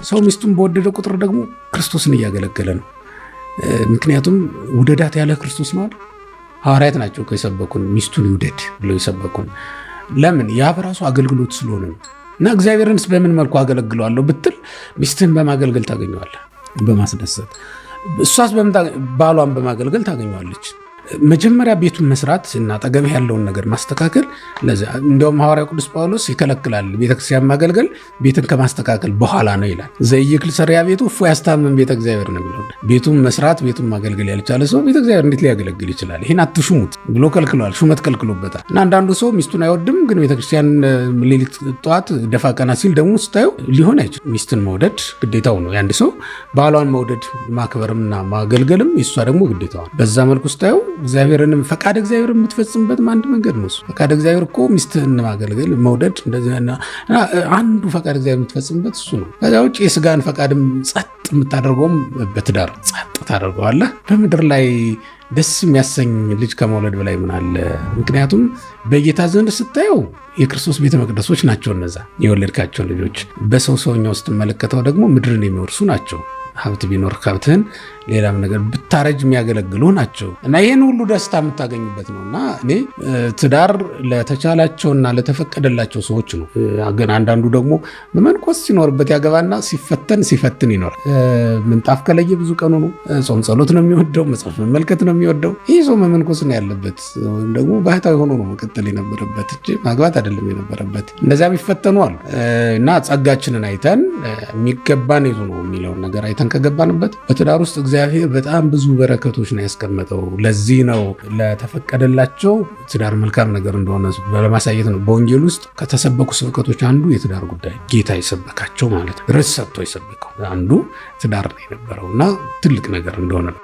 ሰው ሚስቱን በወደደ ቁጥር ደግሞ ክርስቶስን እያገለገለ ነው። ምክንያቱም ውደዳት ያለ ክርስቶስ ነው አይደል? ሐዋርያት ናቸው እኮ የሰበኩን፣ ሚስቱን ይውደድ ብለው የሰበኩን። ለምን? ያ በራሱ አገልግሎት ስለሆነ ነው። እና እግዚአብሔርንስ በምን መልኩ አገለግለዋለሁ ብትል ሚስትህን በማገልገል ታገኘዋለህ፣ በማስደሰት። እሷስ ባሏን በማገልገል ታገኘዋለች። መጀመሪያ ቤቱን መስራት እና አጠገብህ ያለውን ነገር ማስተካከል። ለዚያ እንዲያውም ሐዋርያው ቅዱስ ጳውሎስ ይከለክላል። ቤተክርስቲያን ማገልገል ቤትን ከማስተካከል በኋላ ነው ይላል። ዘኢይክል ሠሪዐ ቤቱ እፎ ያስታምም ቤተ እግዚአብሔር ነው የሚለው። ቤቱን መስራት ቤቱን ማገልገል ያልቻለ ሰው ቤተ እግዚአብሔር እንዴት ሊያገለግል ይችላል? ይህን አትሹሙት ብሎ ከልክሏል። ሹመት ከልክሎበታል። እና አንዳንዱ ሰው ሚስቱን አይወድም፣ ግን ቤተክርስቲያን ሌሊት ጠዋት ደፋ ቀና ሲል ደግሞ ስታዩ ሊሆን አይችልም። ሚስትን መውደድ ግዴታው ነው። የአንድ ሰው ባሏን መውደድ ማክበርምና ማገልገልም የእሷ ደግሞ ግዴታው ነው። በዛ መልኩ ስታየው እግዚአብሔርንም ፈቃድ እግዚአብሔር የምትፈጽምበት አንድ መንገድ ነው። ፈቃድ እግዚአብሔር እኮ ሚስትህን ማገልገል መውደድ አንዱ ፈቃድ እግዚአብሔር የምትፈጽምበት እሱ ነው። ከዚያ ውጭ የስጋን ፈቃድም ጸጥ የምታደርገውም በትዳር ጸጥ ታደርገዋለህ። በምድር ላይ ደስ የሚያሰኝ ልጅ ከመውለድ በላይ ምን አለ? ምክንያቱም በጌታ ዘንድ ስታየው የክርስቶስ ቤተ መቅደሶች ናቸው እነዛ የወለድካቸው ልጆች። በሰው ሰውኛው ስትመለከተው ደግሞ ምድርን የሚወርሱ ናቸው። ሀብት ቢኖር ሀብትህን፣ ሌላም ነገር ብታረጅ የሚያገለግሉ ናቸው እና ይህን ሁሉ ደስታ የምታገኝበት ነው። እና እኔ ትዳር ለተቻላቸውና ለተፈቀደላቸው ሰዎች ነው። ግን አንዳንዱ ደግሞ መመንኮስ ሲኖርበት ያገባና ሲፈተን ሲፈትን ይኖራል። ምንጣፍ ከለየ ብዙ ቀኑ ነው። ጾም ጸሎት ነው የሚወደው፣ መጽሐፍ መመልከት ነው የሚወደው። ይህ ሰው መመንኮስ ነው ያለበት፣ ወይም ደግሞ ባህታዊ ሆኖ ነው መቀጠል የነበረበት እንጂ ማግባት አይደለም የነበረበት። እንደዚያ የሚፈተኑ አሉ። እና ጸጋችንን አይተን የሚገባን የቱ ነው የሚለውን ነገር አይተን ከገባንበት በትዳር ውስጥ እግዚአብሔር በጣም ብዙ በረከቶች ነው ያስቀመጠው። ለዚህ ነው ለተፈቀደላቸው ትዳር መልካም ነገር እንደሆነ ለማሳየት ነው። በወንጌል ውስጥ ከተሰበኩ ስብከቶች አንዱ የትዳር ጉዳይ ጌታ የሰበካቸው ማለት ነው። ርዕስ ሰጥቶ የሰበከው አንዱ ትዳር ነው የነበረው እና ትልቅ ነገር እንደሆነ ነው።